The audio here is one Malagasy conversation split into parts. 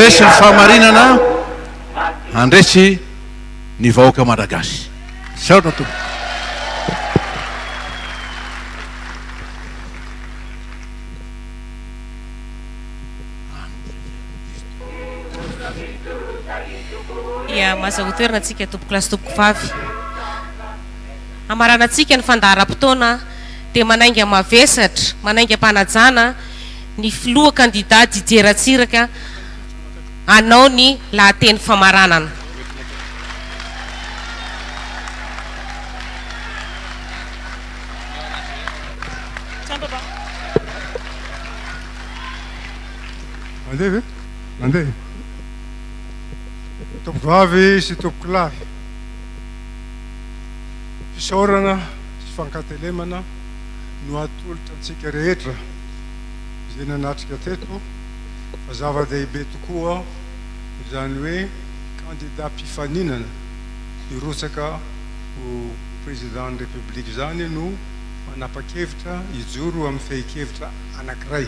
Handresy ny fahamarinana, handresy ny vahoaka Malagasy. Misaotra tompoko. Dia mazahoa toerana tsika tompokolahy sy tompokovavy. Hamaranantsika ny fandaharam-potoana dia manainga mavesatra, manainga am-panajana ny filoha kandida Didier Ratsiraka hanao ny lahateny famaranana. Mandeha ve? Mandeha. Tompokovavy sy tompokolahy, fisaorana sy fankatelemana no atolotra antsika rehetra izay nanatrika teto fa zava-dehibe tokoa izany hoe kandida mpifaninana hirotsaka ho Président ny République izany no manapa-kevitra hijoro amin'ny fehin-kevitra anankiray.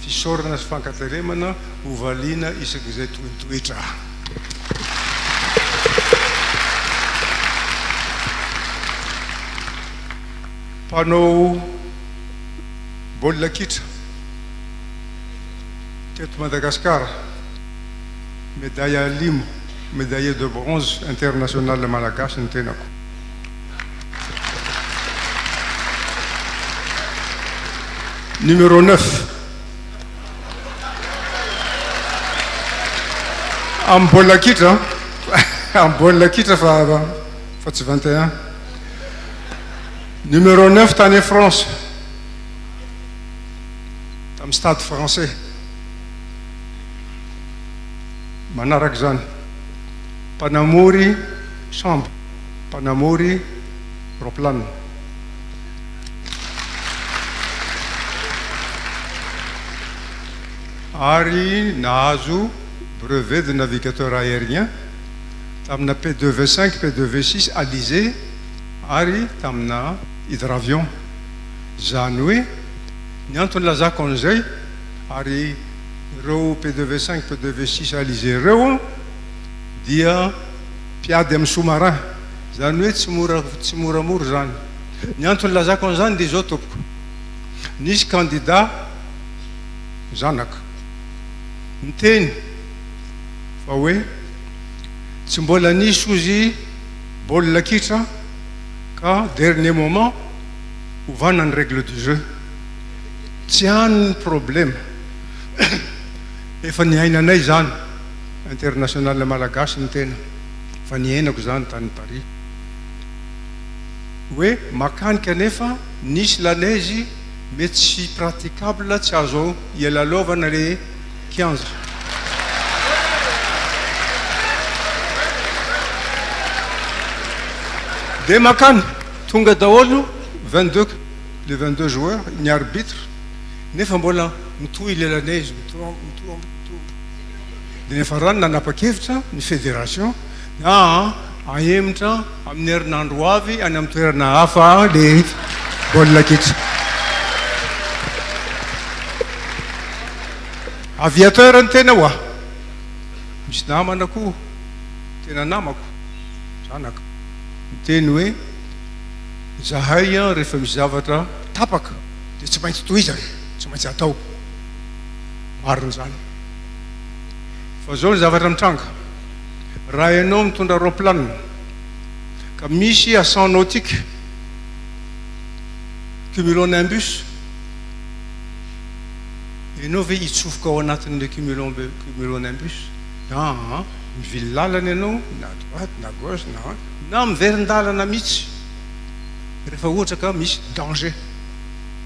Fisaorana sy fankatelemana ho valiana isak'izay tohin-toetra. Mpanao baolina kitra teto Madagasikara, médaille alimo, médaillé de bronze international malagasy ny tenako. Numéro neuf. Amin'ny baolina kitra, amin'ny baolina kitra fa fa tsy 21. Numéro neuf tany France, tamin'ny stade français. Manaraka izany, mpanamory sambo, mpanamory roplanina. Ary nahazo brevet de navigateur aérien tamina P deux V cinq, P deux V six Alizé ary tamina hydravion. Izany hoe ny antony nilazako an'izay ary ireo P deux V cinq, P deux V six Alizé ireo dia mpiady amin'ny sous-marin. Izany hoe tsy mora tsy moramora izany. Ny antony nilazako an'izany dia izao tompoko. Nisy kandida zanaka niteny fa hoe tsy mbola nisy ozy baolina kitra ka dernier moment ovana ny règle du jeu. Tsy any ny problema. Efa niainanay izany, international malagasy ny tena, fa niainako izany tany Paris. Hoe makanika nefa nisy la neige mety tsy praticable tsy azo ialalaovana le kianja. De makany tonga daholo 22 les 22 joueurs ny arbitre nefa mbola mitohy le la neige mitohy mitohy mitohy de niafarany nanapa-kevitra ny fédération aa ahemotra Amin'ny herinandro ho avy any amin'ny toerana hafa le baolina kitra. Aviateur ny tena hoa. Misy namana koa, tena namako, zanaka, miteny hoe izahay rehefa misy zavatra tapaka dia tsy maintsy tohizana, tsy maintsy atao. Marina izany. Fa izao ny zavatra mitranga. Raha ianao mitondra roplanina ka misy à 100 nautique cumulonimbus, ianao ve hitsofoka ao anatin'ilay cumulonimbus? Aa, mivily lalana ianao na droite na gauche na na miverin-dalana mihitsy rehefa ohatra ka misy danger,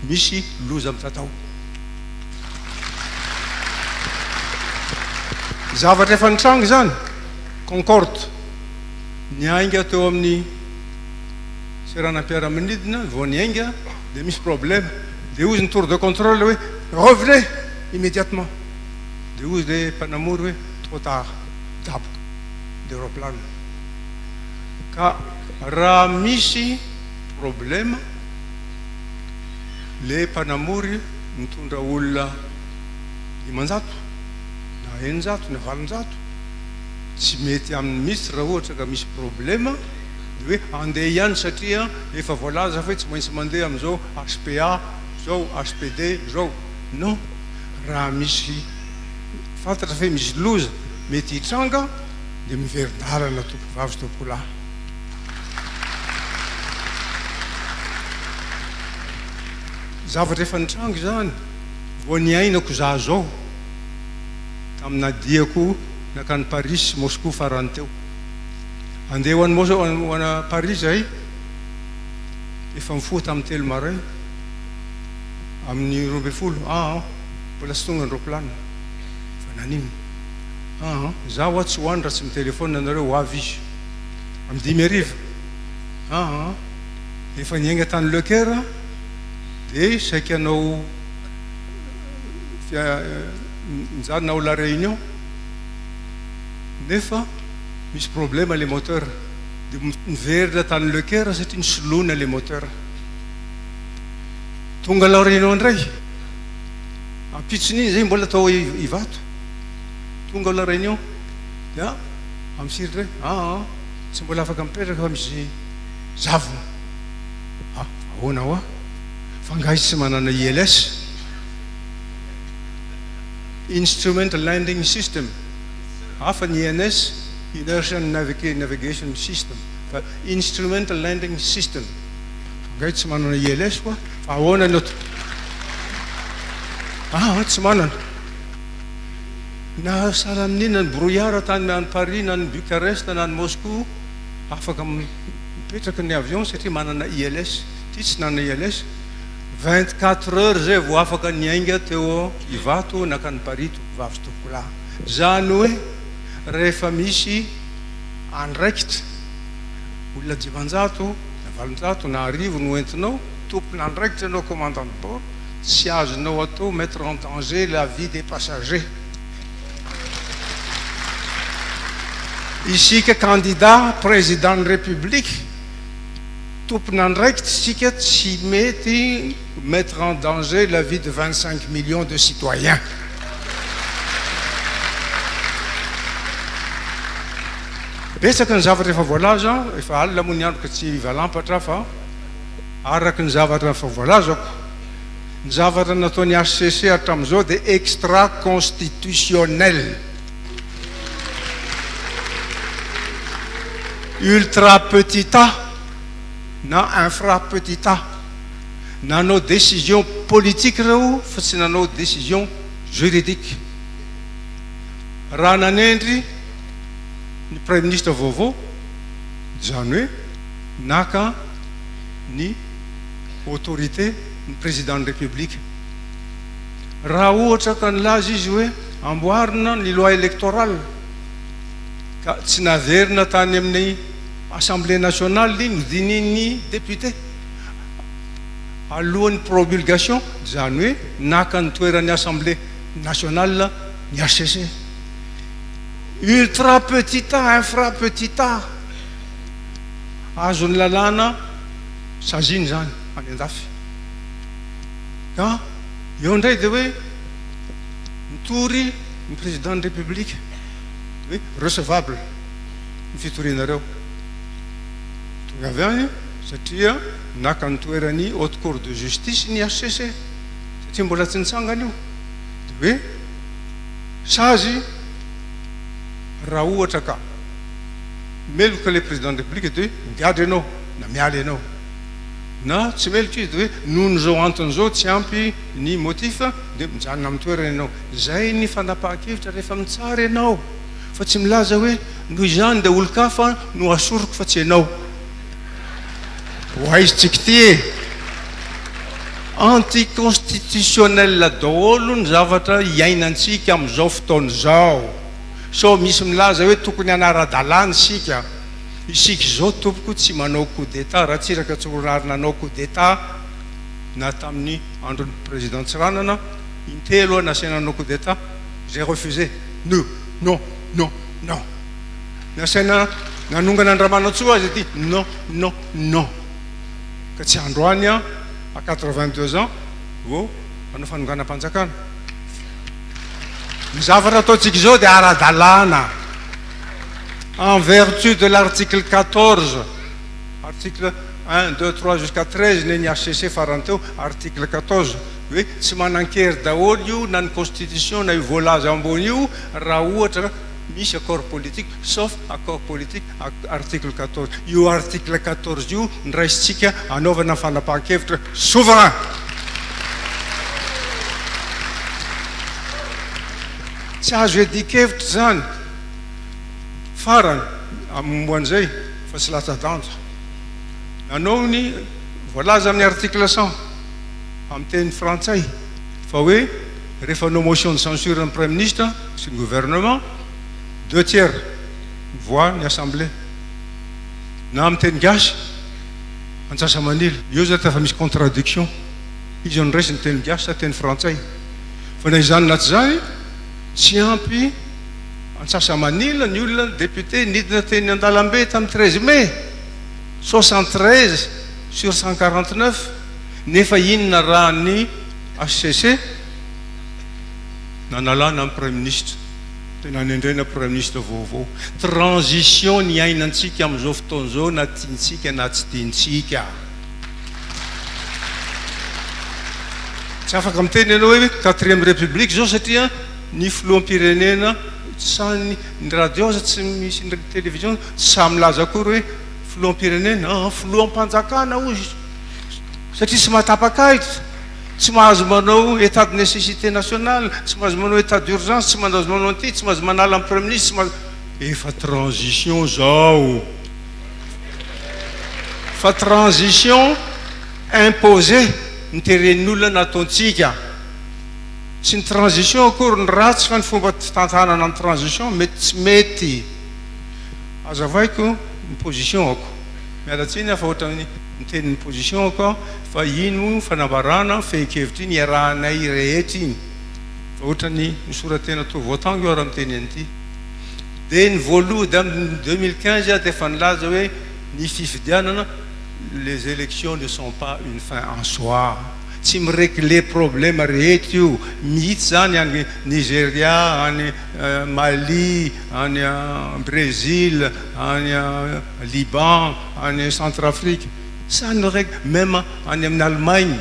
misy loza mitatao. Zavatra efa nitranga izany, Concorde niainga teo amin'ny seranam-piaramanidina vao niainga dia misy problème, dia hozy ny tour de contrôle hoe revenez immédiatement, dia hozy le mpanamory hoe trop tard, daboka ny aeroplane. Ka raha misy problème le mpanamory mitondra olona 500 na. na 600 na 800. Tsy mety aminy mihitsy raha ohatra ka misy problema dia hoe andeha ihany satria efa voalaza fa hoe tsy maintsy mandeha amin'izao HPA zao, HPD zao. Non, raha misy fantatra fa hoe misy loza mety hitranga dia miverin-dalana tompovavy sy tompokolahy. Zavatra efa nitranga izany, vao niainako za zao tamin'ny nadiako nankany Paris sy Moscou farany teo. Andeha ho any Mos ho any Paris zahay, efa mifoha tamin'ny 3 maraina, amin'ny 12, aa mbola tsy tonga ny roplanina, fa naninona? Aa za hoa tsy ho any raha tsy mi-telephone anareo, ho avy izy amin'ny 5 hariva, aa efa niainga tany Le Caire dia saika hanao mijanona ao La Réunion nefa misy problème le moteur dia niverina tany Le Caire satria nisoloina le moteur. Tonga La Réunion indray ampitson'iny zay mbola tao Ivato, tonga ao La Réunion dia amin'ny firy indray? Aa tsy mbola afaka mipetraka fa misy zavona. Ah, ahoana hoa? Fa nga izy tsy manana ILS? Instrument Landing System. Hafa ny INS, Inertial Navigation System, fa Instrument Landing System. Fa nga izy tsy manana ILS hoa? Fa ahoana ny atao? Ah, tsy manana. Na sahala amin'inona ny brouillard tany any Paris na any Bucarest na any Moscou, afaka mipetraka ny avion satria manana ILS. Ity tsy nanana ILS. 24 heures zay vao afaka niainga teo Ivato nankany Paris tovovavy sy tovokolahy. Zany hoe rehefa misy andraikitra, olona 500 na 800 na 1000 no entinao, tompon'andraikitra ianao commandant de bord, tsy azonao atao mettre en danger la vie des passagers. Isika candidat président ny République, tompon'andraikitra isika tsy mety mettre en danger la vie de 25 millions de citoyens. Betsaka ny zavatra efa voalaza, efa alina moa ny andro ka tsy hivalampatra fa araka ny zavatra efa voalazako, ny zavatra nataon'ny HCC hatramin'izao dia extra constitutionnel. Ultra petit a na infra petit a. Nanao décision politique ireo fa tsy nanao décision juridique. Raha nanendry ny praiminisitra vaovao, izany hoe naka ny autorité ny président ny république. Raha ohatra ka nilaza izy hoe amboarina ny loi électorale ka tsy naverina tany amin'ny assemblée nationale iny nodinihin'ny député alohan'ny promulgation, izany hoe naka ny toeran'ny assemblée nationale ny HCC. Ultra petit a, infra petit a, azon'ny lalàna saziana izany any an-dafy. Ka eo indray dia hoe mitory ny président ny république hoe recevable ny fitorianareo. Tonga avy any satria naka ny toeran'ny haute cour de justice ny HCC satria mbola tsy nitsangana io. Dia hoe sazy raha ohatra ka meloka ilay président de république dia hoe migadra ianao na miala ianao. Na tsy meloka izy dia hoe noho izao antony izao tsy ampy ny motif dia mijanona amin'ny toerana ianao. Izay ny fanapahan-kevitra rehefa mitsara ianao fa tsy milaza hoe noho izany dia olon-kafa no asoriko fa tsy ianao. Ho aiza tsika ity e? Anticonstitutionnel daholo ny zavatra iainantsika amin'izao fotoana izao. Sao misy milaza hoe tokony hanara-dalàna isika. Isika izao tompoko tsy manao coup d'Etat, Ratsiraka tsy ho rary nanao coup d'Etat na tamin'ny andron'ny président Tsiranana, intelo aho nasaina nanao coup d'Etat, j'ai refusé, non, non, non, non. Nasaina nanongana an-dRamanantsoa aza ity, non, non, non. Ka tsy androany aho à 82 ans vao hanao fanonganam-panjakana. Ny zavatra ataontsika izao dia ara-dalàna. En vertu de l'article 14, article un, deux, trois jusqu'à 13 ny HCC farany teo, article 14, hoe tsy manan-kery daholo io na ny constitution na io voalaza ambony io raha ohatra misy accord politique, sauf accord politique article 14. Io article 14 io no raisintsika anaovana fanapahan-kevitra souverain. Tsy azo iadian-kevitra izany. Farany, momba an'izay, fa tsy latsa-danja. Nanao ny voalaza amin'ny article 100, amin'ny teny frantsay, fa hoe rehefa hanao motion de censure ny Praiminisitra sy ny gouvernement, deux tiers ny voix ny assemblée. Na amin'ny teny gasy, antsasa-manila. Eo zany efa misy contradiction. Iza no raisiny, teny gasy sa teny frantsay? Fa na izany na tsy izany, tsy ampy antsasa-manila ny olona député nidina teny an-dalambe tamin'ny 13 mai, 73 sur 149, nefa inona raha ny HCC nanalana ny Praiminisitra, dia nanendrena Praiminisitra vaovao. Transition ny iainantsika amin'izao fotoana izao na tiantsika na tsy tiantsika. Tsy afaka miteny ianao hoe quatrième république izao satria ny filoham-pirenena tsy sahy, ny radio aza tsy misy, ny télévision tsy sahy milaza akory hoe filoham-pirenena, aa filoham-panjakana hozy izy satria tsy mahatapak'ahitra, tsy mahazo manao état de nécessité nationale, tsy mahazo manao état d'urgence, tsy mahazo manao an'ity, tsy mahazo manala ny premier ministre, tsy mahazo, efa transition izao. Fa transition imposée ny teren'ny olona nataontsika. Tsy ny transition akory no ratsy fa ny fomba fitantanana ny transition mety tsy mety. Hazavaiko ny position-ko. Miala tsiny aho fa ohatran'ny miteny ny position-ko aho fa iny moa fanambarana fehin-kevitra iny iarahanay rehetra iny. Fa ohatran'ny misora-tena toa voatango aho raha miteny an'ity. Dia ny voalohany amin'ny 2015 aho dia efa nilaza hoe ny fifidianana, les élections ne sont pas une fin en soi. Tsy mi-regler problème rehetra io mihitsy izany any Nigeria, any Mali, any Brésil, any Liban, any Centrafrique. Ça ne règle, même any amin'ny Allemagne,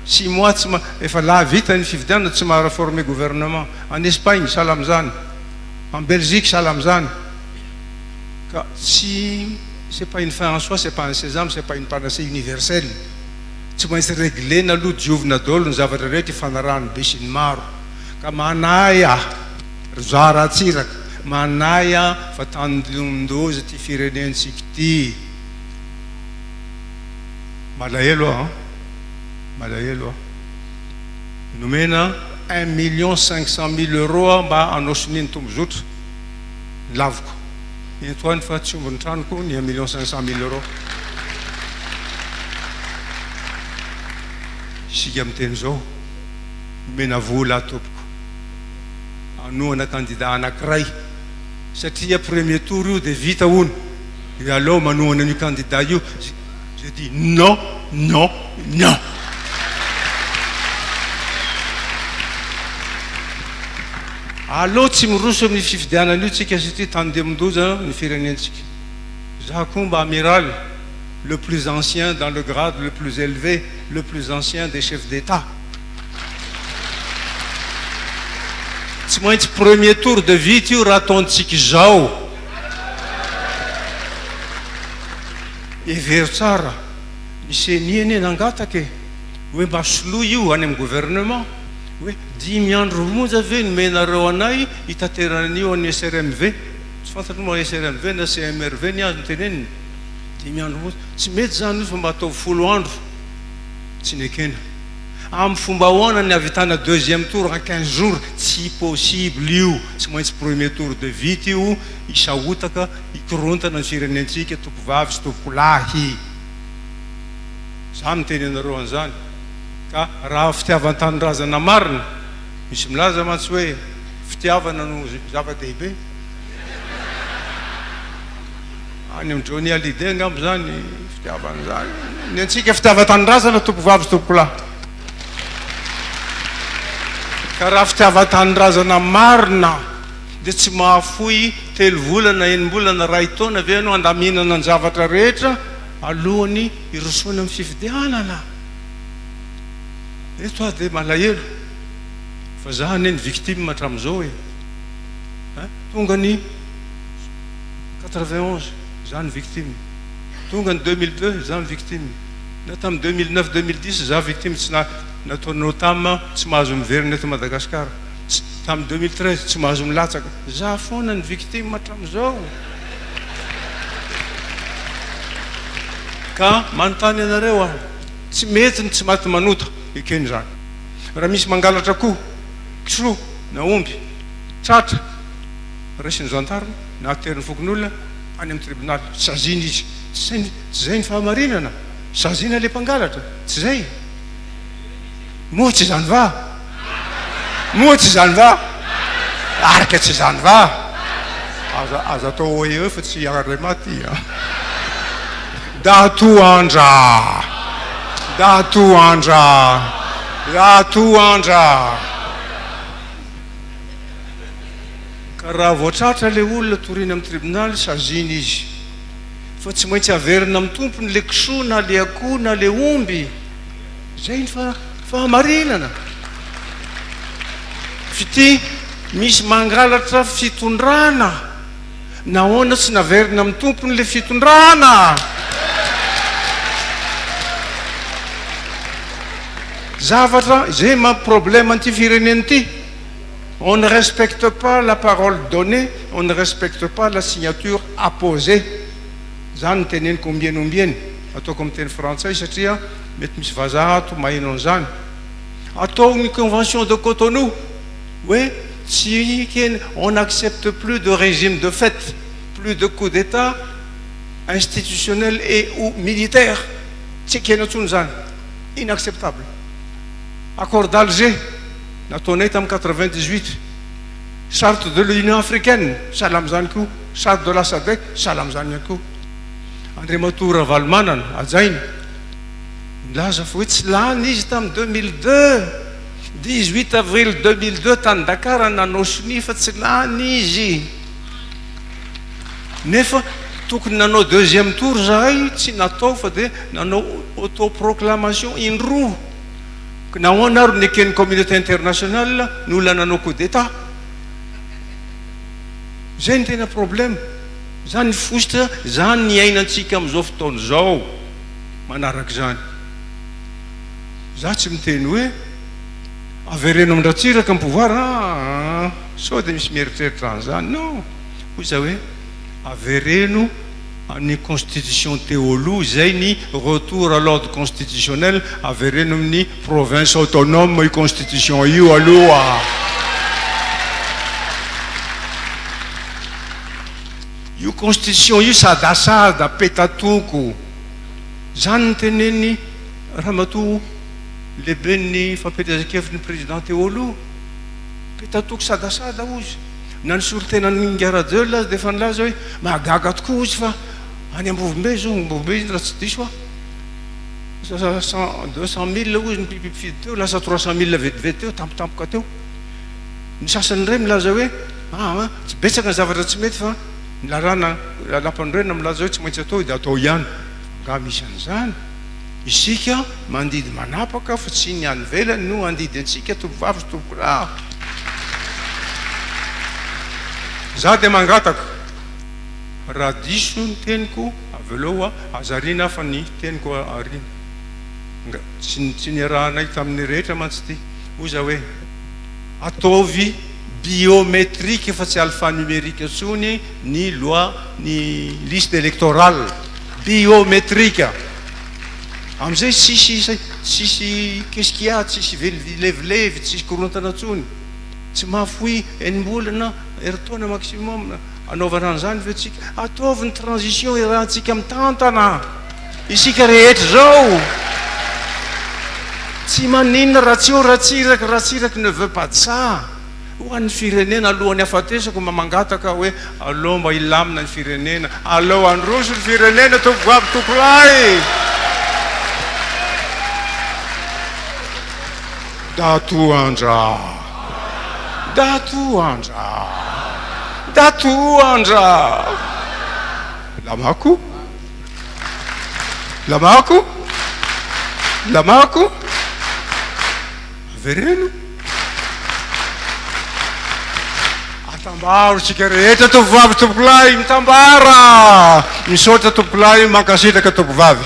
six mois tsy ma-, efa la vita ny fifidianana tsy maha-reformer gouvernement. Any Espagne sahala amin'izany. En Belgique sahala amin'izany. Ka tsy, c'est pas une fin en soi, c'est pas un sésame, c'est pas une panacée universelle. Tsy maintsy reglena aloha, diovina daholo ny zavatra rehetra ifanarahan'ny be sy ny maro. Ka manahy aho, ry Jean Ratsiraka, manahy aho fa tandindomin-doza ity firenentsika ity. Malahelo aho an! Malahelo aho. Nomena un million 500 mille euros aho mba hanao sonia ny tombozotra. Ny laviko. Ento any fa tsy omby ny tranoko ny un million 500 mille euros. Isika miteny izao, nomena vola aho tompoko hanohana candidat anankiray satria premier tour io dia vita hono, dia aleo manohana an'io candidat io. J'ai dit non, non, non. Aleo tsy miroso amin'ny fifidianana io tsika satria tandindomin-doza ny firenentsika. Za koa mba amiral, le plus ancien dans le grade le plus élevé, le plus ancien des chefs d'Etat. Tsy maintsy premier tour de vita io raha ataontsika izao. Hevero tsara, ny ceni anie nangataka e, hoe mba soloy io any amin'ny gouvernement, hoe dimy andro monja ve nomenareo anay hitaterana an'io any SRMV, tsy fantatro moa SRMV na CMRV ny azy no teneniny, dimy andro monja, tsy mety izany io fa mba ataovy 10 andro, tsy nekena. Amin'ny fomba ahoana ny hahavitana deuxième tour en 15 jours, tsy possible io, tsy maintsy premier tour de vita io, hisahotaka, hikorontana ny firenentsika tompovavy sy tompokolahy. Za miteny anareo an'izany ka raha fitiavan-tanindrazana marina, misy milaza mantsy hoe fitiavana no zava-dehibe, any amin'i Johnny Hallyday angamba izany fitiavana izany, ny antsika fitiavan-tanindrazana tompovavy sy tompokolahy. Ka raha fitiavan-tanindrazana marina dia tsy mahafoy telo volana, enim-bolana, iray taona ve ianao handaminana ny zavatra rehetra alohan'ny hirosoana amin'ny fifidianana? Eto aho dia malahelo fa za anie ny victime hatramin'izao e! Tonga ny 91 za ny victime, tonga ny 2002 za ny victime, na tamin'ny 2009, 2010 za victime tsy na natao notam tsy mahazo miverina eto Madagascar, tsy tamin'ny 2013 tsy mahazo milatsaka, za foana ny victime hatramin'izao. Ka manontany anareo aho, tsy mety ny tsy maty manota, ekena izany. Raha misy mangalatra akoho, kisoa na omby, tratra, raisin'ny gendarme na aterin'ny fokonolona any amin'ny tribunal, saziana izy. Tsy izay, tsy izay ny fahamarinana? Saziana ilay mpangalatra, tsy izay? Moa tsy izany va? Moa tsy izany va? Araka tsy izany va? Aza, aza atao oe fa tsy Arema ty a. Dato andra! Dato andra! Dato andra! Ka raha vao tratra le olona torina amin'ny tribonaly saziana izy. Fa tsy maintsy averina amin'ny tompony le kisoa na le akoho na le omby. Zay ny fahamarinana. F'ity misy mangalatra fitondrana. Nahoana tsy naverina amin'ny tompony le fitondrana? Zavatra izay mampi problème an'ity firenena ity. On ne respecte pas la parole donnée, on ne respecte pas la signature apposée. Zany no teneniko ombieny ombieny, ataoko amin'ny teny frantsay satria mety misy vazaha ato maheno an'izany. Atao ny convention de Cotonou hoe tsy ekena, on n'accepte plus de régime de fait, plus de coup d'Etat institutionnel et ou militaire. Tsy ekena intsony izany. Inacceptable. Accord d'Alger nataonay tamin'ny 98, charte de l'Union africaine sahala amin'izany koa, charte de la SADC sahala amin'izany ihany koa. Andriamatoa Ravalomanana, hajaina, nilaza fa hoe tsy lany izy tamin'ny 2002, 18 avril 2002 tany Dakar nanao sonia fa tsy lany izy. Nefa tokony nanao deuxième tour zahay, tsy natao fa dia nanao autoproclamation indroa. Nahoana ary no neken'ny communauté internationale ny olona nanao coup d'Etat? Zay no tena problème. Zany ny fositra, zany ny iainantsika amin'izao fotoana izao. Manarak'izany, za tsy miteny hoe avereno amin-dRatsiraka ny pouvoir aa, sao dia misy mieritreritra an'izany. Non, hoy za hoe avereno amin'ny constitution teo aloha izay ny retour à l'ordre constitutionnel, avereno amin'ny province autonome io constitution io aloha. Io constitution io sadasada, petatoko. Izany no tenenin'i Ramatoa lehiben'ny fampielezan-kevitry ny président teo aloha. Petatoko sadasada hozy. Na ny solontenan'i Ingahy Rajoelina aza dia efa nilaza hoe mahagaga tokoa hozy fa any Ambovombe izao, Ambovombe izy raha tsy diso aho, cent, 200 mille hozy ny mpifidy teo, lasa 300 mille vetivety teo, tampotampoka teo. Ny sasany indray milaza hoe aa tsy betsaka ny zavatra tsy mety fa ny lalàna, lalàmpanorenana milaza hoe tsy maintsy atao dia atao ihany. Angaha misy an'izany? Isika mandidy manapaka fa tsy ny any ivelany no handidy antsika tompovavy sy tompokolahy. Za dia mangataka, raha diso ny teniko avelao aho, aza ariana fa ny teniko ariana. Nga, tsy tsy niarahanay tamin'ny rehetra mantsy ity. Hoy za hoe, ataovy biometrique fa tsy alphanumérique intsony ny loi, ny liste électorale. Biometrique. Amin'izay tsisy tsisy qu'est-ce qu'il y a, tsisy levilevy, tsisy korontana intsony. Tsy mahafoy enim-bolana, herintaona maximum anaovana an'izany ve tsika? Ataovy ny transition iarahantsika mitantana. Isika rehetra izao. Tsy maninona raha tsy eo Ratsiraka, Ratsiraka ne veut pas de ça. Ho an'ny firenena alohan'ny hafatesako mba mangataka hoe aleo mba hilamina ny firenena, aleo handroso ny firenena tompovavy tompolahy. Datoandra. Datoandra! Datoandra! Lamako! Lamako! Lamako! Avereno! Atambaro tsika rehetra tovovavy tompokolahy mitambara! Misaotra tompokolahy mankasitraka tompovavy.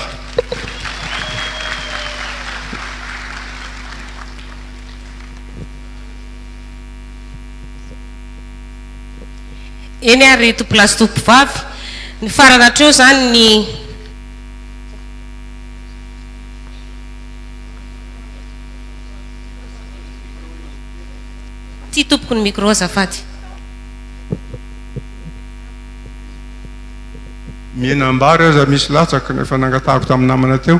Eny ary ry tompolahy sy tompovavy, nifarana hatreo izany ny. Ty tompoko ny micro azafady. Mihinam-bary aza misy latsaka no efa nangatahako tamin'ny namana teo.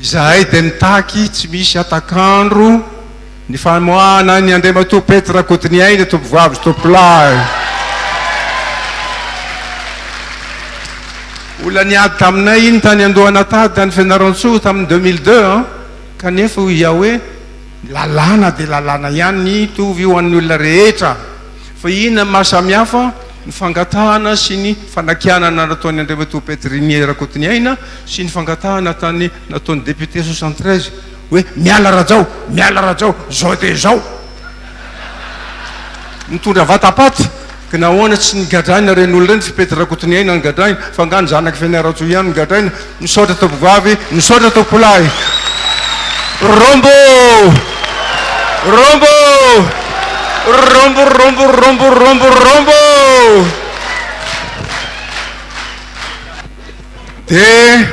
Izahay dia mitaky tsy misy hatak'andro ny famoahana an'i Andriamatoa Pety Rakotoniaina tompovavy sy tompolahy. Olona niady taminay iny tany Andohanatady tany Fianarantsoa tamin'ny 2002 an, kanefa hoy aho hoe lalàna dia lalàna ihany mitovy ho an'ny olona rehetra. Fa inona ny maha samihafa ny fangatahana sy ny fanakianana nataon'i Andriamatoa Petrini Rakotoniaina sy ny fangatahana tany nataon'ny député 73 hoe miala Rajao, miala Rajao, zao dia zao. Nitondra vatapaty, ka nahoana tsy nigadraina ireny olona ireny, tsy Pety Rakotoniaina no gadraina, fa angaha ny zanak'i Fianarantsoa ihany no gadraina? Misaotra tompovavy, misaotra tompolahy. Rombo! Rombo! Rombo, rombo, rombo, rombo, rombo! Dia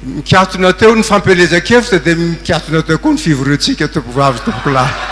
mikatona teo ny fampielezan-kevitra dia mikatona teo koa ny fivoriantsika tompovavy sy tompokolahy.